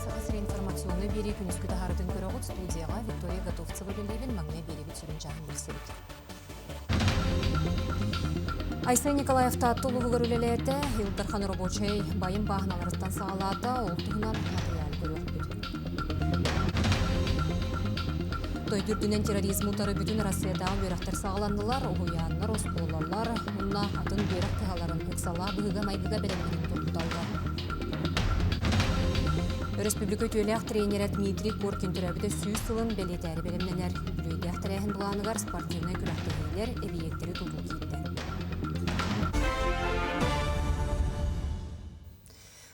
Саха сирэ информационнай биэрии күнүскү таһаарытын көрөҕүт. Студияҕа Виктория Готовцева үлэлиибин. Маҥнай биэриибит сүрүн чааһын билсэбит. Айсен Николаев Таатта улууһугар үлэлээтэ. Ил Дархан рабочай байым бааһыналарыттан саҕалаата. Ол туһунан матырыйаал көрүөхпүт. Дойду үрдүнэн терроризм утары бүтүн Россиятааҕы үөрэхтэр саҕаланнылар, уһуйааннар, оскуолалар уонна атын үөрэх кыһаларын ыксалаах быһыыга-майгыга бэлэмнэрин тургуталлар. Өрөспүүбүлүкэ үтүөлээх тренерэ Дмитрий Коркин төрөөбүтэ 100 сылын бэлиэтээри бэлэмнэнэр. Үбүлүөйдээх тэрээһин былааныгар спортивнай күрэхтэһиилэр, эбийиэктэри тутуу киирдэ.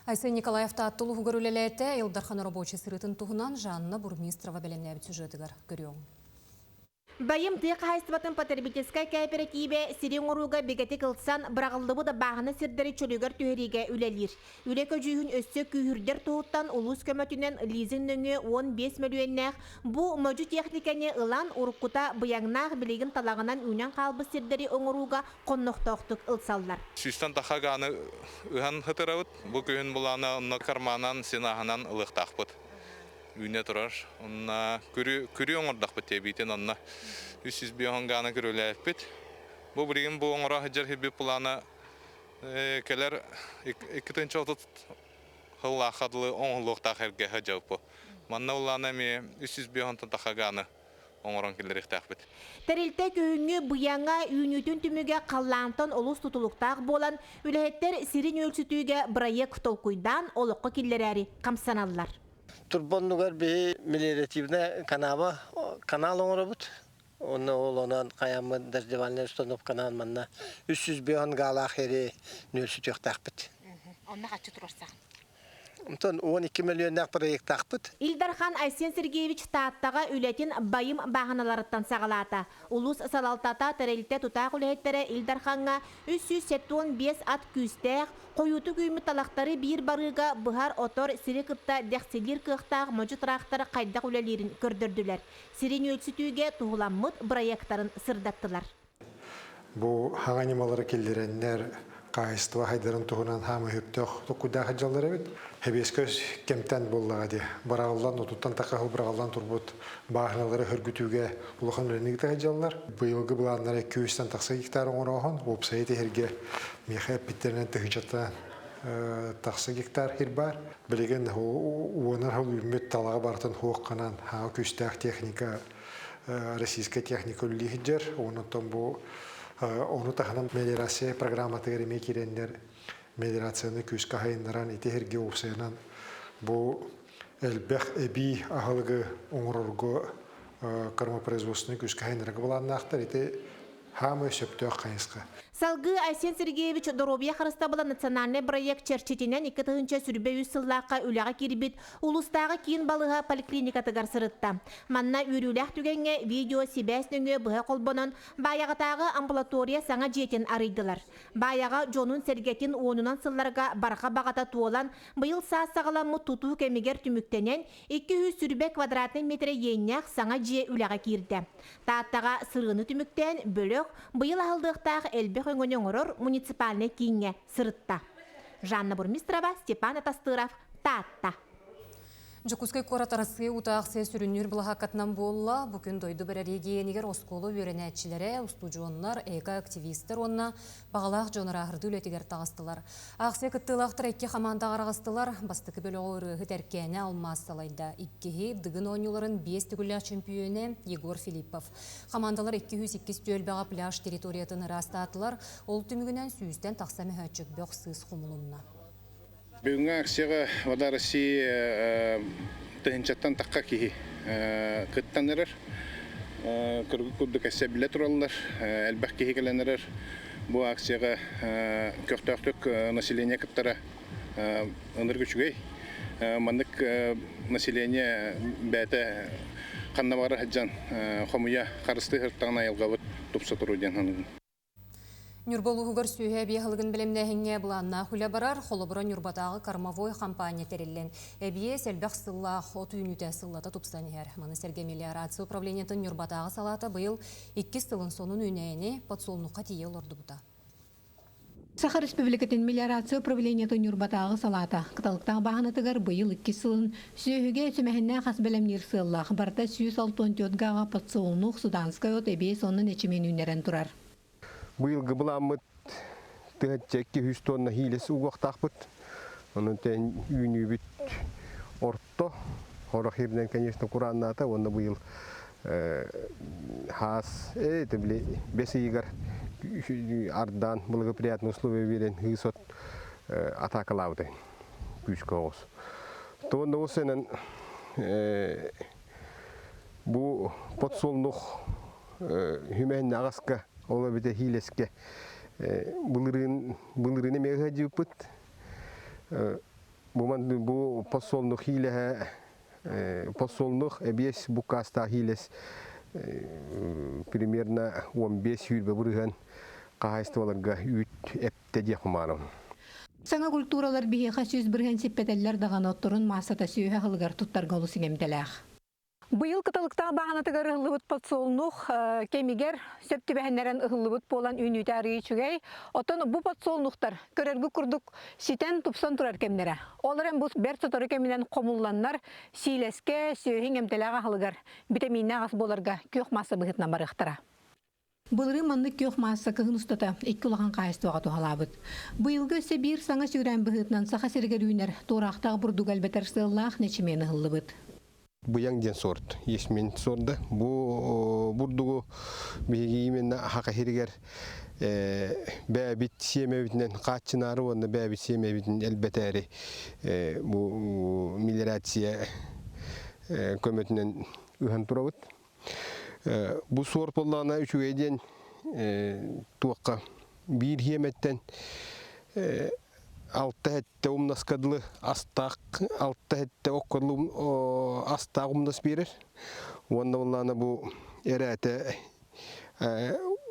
Айсен Николаев Таатта улууһугар үлэлээтэ. Ил Дархан рабочай сырыытын туһунан Жанна Бурмистрова бэлэмнээбит сюжетыгар көрүөҕүҥ. Байым тыа хаһаайыстыбатын потребительскай кээпэрэтиибэ сири оҥорууга бигэтик ылсан, быраҕыллыбыт бааһына сирдэри чөлүгэр түһэриигэ үлэлиир. Үлэ көдьүүһүн өссө күүһүрдэр туһуттан улуус көмөтүнэн лизинг нөҥүө 15 мөлүйүөннээх бу модьу техникэни ылан, уруккута быйаҥнаах билигин талаҕынан үүнэн хаалбыт сирдэри оҥорууга хоннохтоохтук ылсаллар. Сүүстэн таха гааны ыһан хытырабыт. Бу күһүн былаана онно карманан, сенаһынан ылыахтаахпыт. Үүнэ турар. Онно күрү, күрү оҥордохпут диэбиитин онно 305 гааны күрүлээппит. Бу билигин бу оҥоро сылдьар сирбит плана кэлэр 230 сыллаахха дылы оҥоһуллуохтаах эргэ сылдьабыт. Манна улаана эмиэ 305 таха гааны оҥорон киллэриэхтээхпит. Тэрилтэ күһүҥҥү быйаҥа үүнүүтүн түмүгэ халлаантан олус тутулуктаах буолан, үлэһиттэр сири нүөлсүтүүгэ бырайыак толкуйдаан олоххо киллэрээри хамсаналлар. Турба оннугар биһи мелиоративная канава канал оҥоробут. Онно ол онон хайаммыт дождевальная установканан манна 305 гаалаах эри нүөлсүтүөхтээхпит. Онно хаччы туруорсаҕын? Онтон 12 миллионнаах проектаахпыт. Ил Дархан Айсен Сергеевич Тааттаҕа үлэтин байым бааһыналарыттан саҕалаата. Улуус салалтата, тэрилтэ тутаах үлэһиттэрэ Ил Дархаҥҥа 375 ат күүстээх, хойуутук үүммүт талахтары биир барыыга быһар-отор сири кытта дэхсилиир кыахтаах модьу тыраахтар хайдах үлэлиирин көрдөрдүлэр. Сири нүөлсүтүүгэ туһуламмыт бырайыактарын сырдаттылар. Бу хаҥа ньымалары киллэрэннэр хаһаайыстыба хайдарын туһунан хаамыы сөптөөх толкуйдаах сылдьаллар эбит. Хэбиэскэ кэмтэн буоллаҕа дии. Быраҕыллан, отуттан тахха быраҕыллан турбут бааһыналары хөргүтүүгэ улахан үлэни ыыта сылдьаллар. Быйылгы былааннара 200-тэн тахса гектар оҥорооһун, уопсайа тиһиргэ миэхэ эппиттэринэн тыһыынчаттан тахса гектар сир баар. Билигин уонар сыл үүммүт талаҕа барытын суох гынан, хаҥа күүстээх техника российскай техника үлэлии сылдьар. Онтон бу ону таһынан мелиорация программатыгар эмиэ киирэннэр мелиорацияны күүскэ аһайыннаран ити сиргэ уопсайынан бу элбэх эбии аһылыгы оҥорорго кормопроизводственнай күүскэ аһайыннарга былааннаахтар. Ити Хаамай сөптөөх хайысха. Салгыы Айсен Сергеевич Доруобуйа харыстабыла национальнай бырайыак чэрчитинэн 2023 сыллаахха үлэҕэ киирбит улуустааҕы киин балыыһа поликлиникатыгар сырытта. Манна үөрүүлээх түгэҥҥэ видео-сибээс нөҥүө быһа холбонон Баайаҕатааҕы амбулатория саҥа дьиэтин арыйдылар. Баайаҕа дьонун-сэргэтин уонунан сылларга барҕа баҕата туолан, быйыл саас саҕаламмыт тутуу кэмигэр түмүктэнэн, 220 квадратнай миэтэрэ иэннээх саҥа дьиэ үлэҕэ киирдэ. Тааттаҕа сырыыны түмүктээн бөлөх быйыл аһыллыахтаах элбэх өҥөнү оҥорор муниципальнай кииҥҥэ сырытта. Жанна Бурмистрова, Степан Атастыров, Таатта. Дьокуускай куорат Арассыыйа уута аахсыйа сүрүннүүр былаһааккатынан буолла. Бу күн дойду бэрэрэгийиэнигэр оскуола үөрэнээччилэрэ, устудьуоннар, эко-активистар уонна Баҕалаах дьон ырааһырдыы үлэтигэр таҕыстылар. Аахсыйа кыттыылаахтара икки хамаандаҕа араҕыстылар. Бастакы бөлөҕү ырыаһыт Эркээнэ Алмаас салайда. Иккиһи Дыгын оонньууларын биэс төгүллээх чөмпүйүөнэ Егор Филиппов. Хамаандалар 202 түөлбэҕэ пляж территориятын ыраастаатылар. Ол түмүгүнэн сүүстэн тахса мөһөөччүк бөх-сыыс хомулунна. Бүгүҥҥү акцияҕа Вода России тыһыынчаттан тахха киһи кыттан эрэр. Кыргы курдук эссе билэ тураллар, элбэх киһи кэлэн эрэр. Бу акцияҕа көхтөөхтүк население кыттара ынырык үчүгэй. Маннык население бэйэтэ ханна баҕарар сылдьан хомуйа харыстыы сырыттаҕына айылҕабыт тупса туруо диэн саныыбын. Ньурба улууһугар сүөһү эбии аһылыгын бэлэмнээһиҥҥэ былааннаах үлэ барар. Холобура, Ньурбатааҕы кормовой хампаанньа тэриллэн, эбиэс элбэх сыллаах от үүнүүтэ сыллата тупсан иһэр. Маны сэргэ мелиорация управлениетын Ньурбатааҕы салаата быйыл иккис сылын сонун үүнээйини подсолнухха тиийэ олордубута. Саха Республикатын мелиорация управлениетын Ньурбатааҕы салаата Кыталыктаах бааһынатыгар быйыл иккис сылын сүөһүгэ сүмэһиннээх ас бэлэмниир сыаллаах барыта 164 гаҕа подсолнух, суданскай от, эбиэс уонна нэчимиэн үүннэрэн турар. Быйылгы былааммыт тыһыынча 200 тонна хиилэс угуохтаахпыт. Онон үүнүүбүт орто. Хорох иринэн, конечно, курааннаата уонна быйыл хаас это били бэс ыйыгар ардаан благоприятные условия биэрэн хыыс от атаакалаабытай күүскэ оҕус. Туонна ол сенен бу подсолнух хүмэһин аҕаска ол эбитэ хиилэскэ былырыын былырыын эмиэ ыһадьыыппыт бу бу подсолнух хиилэһэ подсолнух эбиэс буккаастаах хиилэс примерно 15 сүүрбэ бырыһыан хаһаайыстыбаларга үүт эптэ диэх кумаарым. Саҥа культуралар биһиэхэ 100% сиппэтэллэр даҕаны отторун маассата сүөһү аһылыгар туттарга олус иҥэмтэлээх. Быйыл Кыталыктаах бааһынатыгар ыһыллыбыт подсолнух кэмигэр сөп түбэһиннэрэн ыһыллыбыт буолан үүнүүтэ арыый үчүгэй. Оттон бу подсолнухтар көрөргүт курдук ситэн тупсан турар кэмнэрэ. Ол эрэн бу бэрт сотору кэминэн хомулланнар сиилэскэ, сүөһү иҥэмтэлээх аһылыгар, битэмииннээх ас буоларга күөх маасса быһыытынан барыахтара. Былырыын маннык күөх маасса кыһын устата икки улахан хаһаайыстыбаҕа туһалаабыт. Быйылгы өссө биир саҥа сүүрээн быһыытынан Саха сиригэр үүнэр туораахтаах бурдугу элбэтэр сыаллаах нэчимиэн ыһыллыбыт. Быйаҥ диэн сорт, ячмень сорда. Бу бурдугу биһиги именно Саха сиригэр бэйэбит сиэмэбитинэн хааччынаары уонна бэйэбит сиэмэбитин элбэтээри бу мелиорация көмөтүнэн ыһан турабыт. Бу суор буоллаҕына үчүгэй диэн туохха биир хиэмэттэн алта сэттэ умнаска дылы астаах алта сэттэ окко дылы астаах умнас биэрэр уонна буоллаҕына бу эрээтэ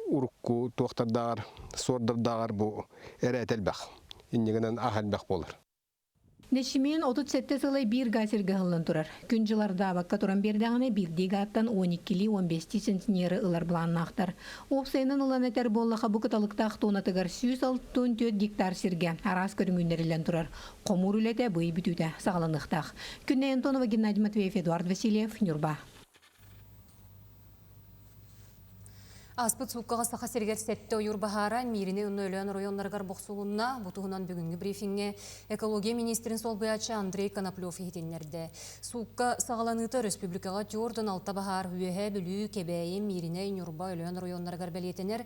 урукку туохтардааҕар суордардааҕар бу эрээтэ элбэх иннигинэн аһа элбэх буолар. Нэчимиэн 37 сылай биир гаа сиргэ ыһыллан турар. Күн-дьыл ардаабакка туран биэрдэҕинэ биирдии гааттан 12-лии 15-тии сентинеры ылар былааннаахтар. Уопсайынан ылан этэр буоллаха бу кыталыктаах туонатыгар 164 гектар сиргэ араас көрүҥ үүннэриллэн турар. Хомуур үлэтэ бый бүтүүтэ саҕаланыахтаах. Күннэй Антонова, Геннадий Матвеев, Эдуард Васильев, Ньурба. Ааспыт сууккаҕа Саха сиригэр сэттэ ойуур баһаара Мииринэй уонна Өлөөн оройуоннарыгар бохсулунна. Бу туһунан бүгүҥҥү брифиҥҥэ экология министрин солбуйааччы Андрей Коноплев иһитиннэрдэ. Суукка саҕаланыыта өрөспүүбүлүкэҕэ 46 баһаар Үөһээ Бүлүү, Кэбээйи, Мииринэй, Ньурба, Өлөөн оройуоннарыгар бэлиэтэнэр.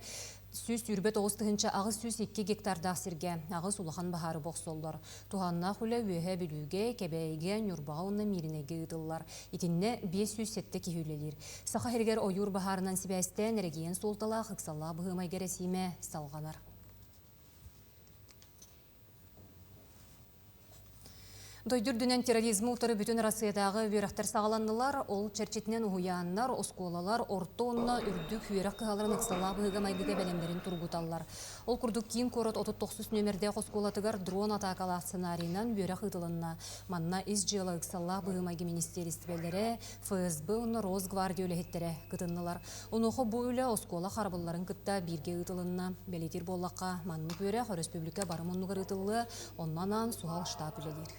129 802 гектардаах сиргэ аҕыс улахан баһаары бохсоллор. Туһааннаах үлэ Үөһээ Бүлүүгэ, Кэбээйигэ, Ньурбаҕа уонна Мииринэйгэ ыытыллар. Итиннэ 507 киһи үлэлиир. Саха сиригэр ойуур баһаарынан сибээстээн эрэгийиэн суолталаах ыксаллаах быһыы-майгы эрэсиимэ салҕанар. Дойду үрдүнэн терроризмы утары бүтүн Арассыыйатааҕы үөрэхтэр саҕаланнылар. Ол чэрчитинэн уһуйааннар, оскуолалар, орто уонна үрдүк үөрэх кыһаларын ыксалаах быһыыга-майгыга бэлэмнэрин тургуталлар. Ол курдук киин куорат 39 нүөмэрдээх оскуолатыгар дрон атаакалаах сценарийынан үөрэх ыытылынна. Манна ис дьыала ыксаллаах быһыы-майгы министиэристибэлэрэ, ФСБ уонна Росгвардия үлэһиттэрэ кытыннылар. Онуоха бу үлэ оскуола харабылларын кытта бииргэ ыытылынна. Бэлиэтиир буоллахха, маннык үөрэх өрөспүүбүлүкэ бары муннугар ыытыллыа, онно анаан суһал штаб үлэлиир.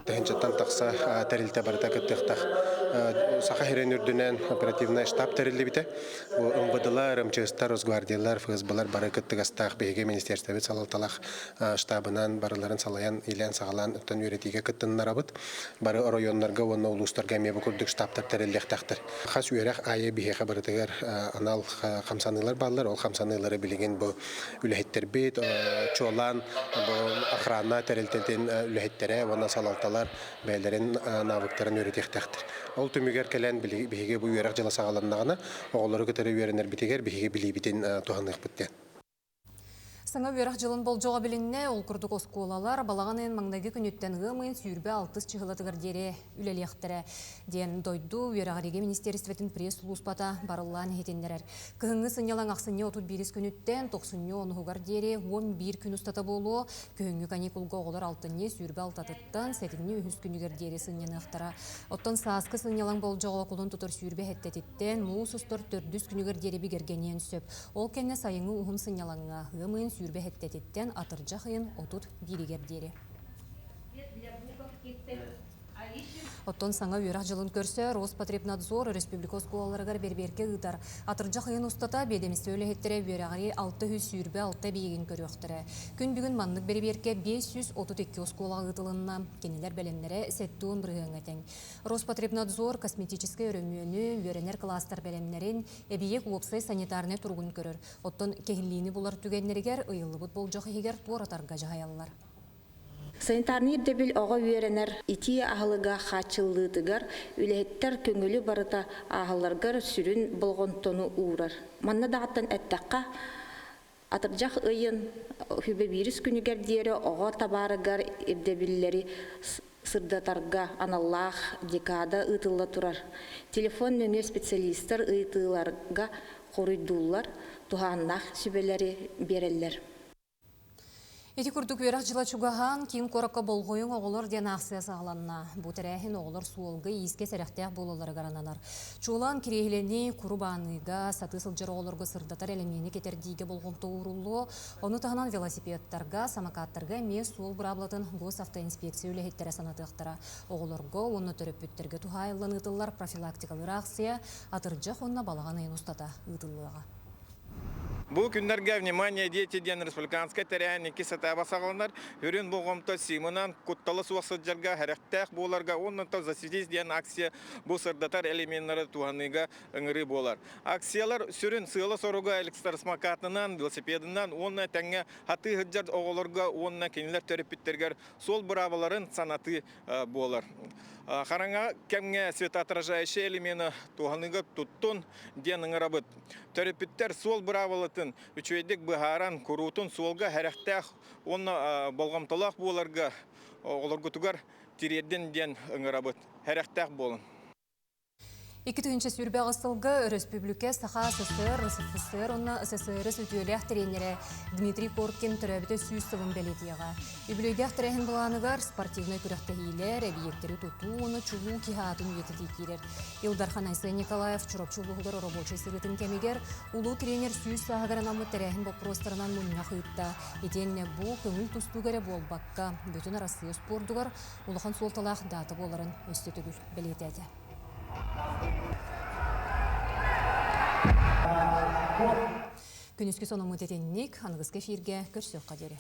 Тыһыынчаттан тахса тэрилтэ барыта кыттыахтаах. Саха сирин үрдүнэн оперативнай штаб тэриллибитэ. Бу МВДлар, МЧСтар, Росгвардиялар, ФСБлар бары кыттыгастаах биһиги министерствобит салалталаах штабынан барыларын салайан, иилээн-саҕалаан оттон үөрэтиигэ кыттыннарабыт. Бары оройуоннарга уонна улуустарга эмиэ бу курдук штабтар тэриллиэхтээхтэр. Хас үөрэх аайы биһиэхэ барытыгар анал хамсаныылар бааллар. Ол хамсаныылары билигин бу үлэһиттэрбит, чуолаан бу охрана тэрилтэтин үлэһиттэрэ уонна салалталар бэйэлэрин навыктарын үөрэтиэхтээхтэр. Ол түмүгэр кэлэн биһиги бу үөрэх дьыла саҕаланнаҕына оҕолору кытары үөрэнэрбитигэр биһиги билиибитин туһаныахпыт диэн. Саҥа үөрэх дьылын болдьоҕо билиннэ, ол курдук оскуолалар балаҕан ыйын маҥнайгы күнүттэн ыам ыйын 26 чыһылатыгар диэри үлэлиэхтэрэ, диэн дойду үөрэҕириигэ министиэристибэтин пресс-сулууспата барыллаан иһитиннэрэр. Кыһыҥҥы сынньалаҥ ахсынньы 31 күнүттэн тохсунньу онуһугар диэри 11 күн устата буолуо. Күһүҥҥү каникулга оҕолор алтынньы 26-тыттан сэтинньи үһүс күнүгэр диэри сынньаныахтара. Оттон сааскы сынньалаҥ болдьоҕо кулун тутар 27-титтэн муус устар төрдүс күнүгэр диэри бигэргэниэн сөп. Ол кэннэ сайыҥҥы уһун сынньалаҥҥа ыам ыйын сүүрбэ сэттэтиттэн атырдьах ыйын 31-игэр диэри. Оттон саҥа үөрэх дьылын көрсө Роспотребнадзор республика оскуолаларыгар бэрэбиэркэ ыытар. Атырдьах ыйын устата биэдэмистибэ үлэһиттэрэ үөрэҕи 626 эбийиэгин көрүөхтэрэ. Күн бүгүн маннык бэрэбиэркэ 532 оскуолаҕа ыытылынна. Кинилэр бэлэмнэрэ 70 бырыһыаҥҥа тэҥ. Роспотребнадзор косметическай өрөмүөнү, үөрэнэр кылаастар бэлэмнэрин, эбийиэк уопсай санитарнай туругун көрөр. Оттон кэһиллиини булар түгэннэригэр ыйыллыбыт болдьох иһигэр туоратарга дьаһайаллар. Санитарнай ирдэбил оҕо үөрэнэр итии аһылыга хааччыллыытыгар үлэһиттэр көҥүлү барыта ааһалларыгар сүрүн болҕомтону уурар. Манна даҕаттан эттэххэ, атырдьах ыйын хүбэбиирис күнүгэр диэри оҕо табаарыгар ирдэбиллэри сырдатарга аналлаах декада ыытылла турар. Телефон нөҥүө специалистар ыйытыыларга хоруйдууллар, туһааннаах сүбэлэри биэрэллэр. Ити курдук үөрэх дьыла чугаһаан, киин куоракка болҕойуҥ оҕолор диэн аахсыйа саҕаланна. Бу тэрээһин оҕолор суолга иискэ сэрэхтээх буолалларыгар ананар. Чуолаан кириэһилэни, куру бааныыга, сатыы сылдьар оҕолорго сырдатар элэмиэни кэтэрдиигэ болҕомто ууруллуо. Ону таһынан велосипедтарга, самокаттарга эмиэ суол быраабылатын госавтоинспекция үлэһиттэрэ санатыахтара. Оҕолорго уонна төрөппүттэргэ туһаайыллан ыытыллар профилактикалыыр аахсыйа атырдьах уонна балаҕан ыйын устата ыытыллыаҕа. Бу күннэргэ «Внимание, дети» диэн республиканскай тэрээһин иккис этаба саҕаланар. Үрүн болҕомто СИМынан куттала суох сылдьарга, сэрэхтээх буоларга уонна «Засветись» диэн акция бу сырдатар элеменнары туһаныыга ыҥырыы буолар. Акциялар сүрүн сыала-соруга электросамокатынан, велосипедынан уонна тэҥҥэ хатыы сылдьар оҕолорго уонна кинилэр төрөппүттэригэр суол быраабаларын санатыы буолар. Хараҥа кэмҥэ светоотражающай элемени туһаныыга туттун диэн ыҥырабыт. Төрөппүттэр суол быраабылатын үчүгэйдик быһааран, куруутун суолга сэрэхтээх уонна болҕомтолоох буоларга оҕолоргутугар тириэрдин диэн ыҥырабыт. Сэрэхтээх буолун. 2028 сылга өрөспүүбүлүкэ Саха СССР, РСФСР уонна СССР үтүөлээх тренерэ Дмитрий Коркин төрөөбүтэ 100 сылын бэлиэтиэҕэ. Үбүлүөйдээх тэрээһин былааныгар спортивнай күрэхтэһиилэр, эбийиэктэри тутуу уонна чулуу киһи аатын үйэтитии киирэр. Ил Дархан Айсен Николаев Чурапчы улууһугар оробуочай сырыытын кэмигэр улуу тренер 100 сааһыгар анаммыт тэрээһин боппуруостарынан мунньах ыытта. Итиэннэ бу көҥүл тустууга эрэ буолбакка, бүтүн Арассыыйа спордугар улахан суолталаах даата буоларын өссө төгүл бэлиэтээтэ. Күнүскү сонуммут итинник, аныгыскы эфиргэ көрсүөххэ диэри.